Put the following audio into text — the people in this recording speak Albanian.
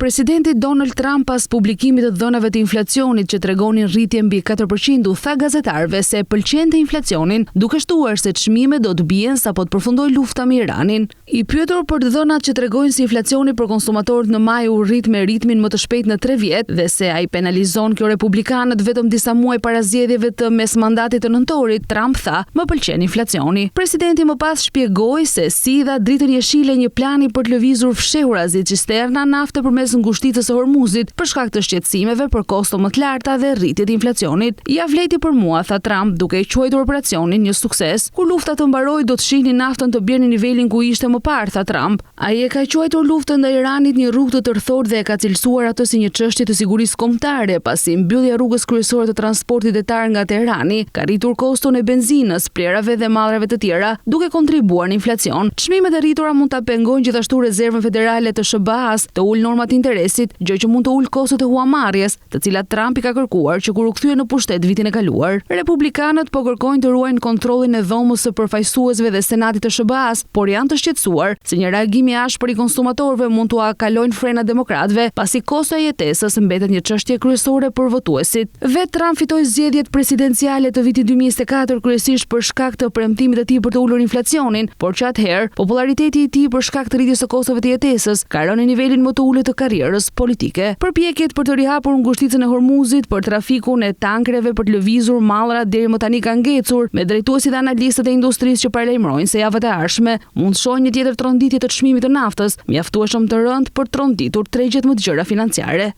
Presidenti Donald Trump pas publikimit të të dhënave të inflacionit që tregonin rritje mbi 4% u tha gazetarëve se e pëlqente inflacionin, duke shtuar se çmimet do të bien sapo të përfundojë lufta me Iranin. I pyetur për të dhënat që tregojnë se inflacioni për konsumatorët në maj u rrit me ritmin më të shpejtë në tre vjet dhe se a i penalizon kjo republikanët vetëm disa muaj para zgjedhjeve të mesmandatit të nëntorit, Trump tha, Më pëlqen inflacioni. Presidenti më pas shpjegoi se si i dha dritën jeshile një plani për të lëvizur fshehurazi cisterna nafte përmes ngushticës së Hormuzit, për shkak të shqetësimeve për kosto më të larta dhe rritje të inflacionit. Ia vlejti për mua, tha Trump, duke e quajtur operacionin një sukses. Kur lufta të mbarojë, do të shihni naftën të bjerë në nivelin ku ishte më parë, tha Trump. Ai e ka quajtur luftën ndaj Iranit një rrugë të tërthortë dhe e ka cilësuar atë si një çështje të sigurisë kombëtare, pasi mbyllja e rrugës kryesore të transportit detar nga Teherani ka rritur koston e benzinës, plehrave dhe mallrave të tjera, duke kontribuar në inflacion. Çmimet e rritura mund ta pengojnë gjithashtu Rezervën Federale të SHBA-së të ulë normat e interesit, gjë që mund të ulë kostot e huamarrjes, të cilat Trump i ka kërkuar që kur u kthye në pushtet vitin e kaluar. Republikanët po kërkojnë të ruajnë kontrollin e Dhomës së Përfaqësuesve dhe Senatit të SHBA-së, por janë të shqetësuar se një reagim i ashpër i konsumatorëve mund t'ua kalojnë frenat demokratëve, pasi kostoja e jetesës mbetet një çështje kryesore për votuesit. Vetë Trump fitoi zgjedhjet presidenciale të vitit 2024 kryesisht për shkak të premtimit të tij për të ulur inflacionin, por që atëherë, popullariteti i tij për shkak të rritjes së kostove të jetesës ka rënë në nivelin më të ulët të karrierës politike. Përpjekjet për të rihapur ngushticën e Hormuzit për trafikun e tankereve për të lëvizur mallra deri më tani kanë ngecur, me drejtuesit dhe analistët e industrisë që paralajmërojnë se javët e ardhshme mund të shohin një tjetër tronditje të çmimit të naftës, mjaftueshëm të rëndë për të tronditur tregjet më të gjera financiare.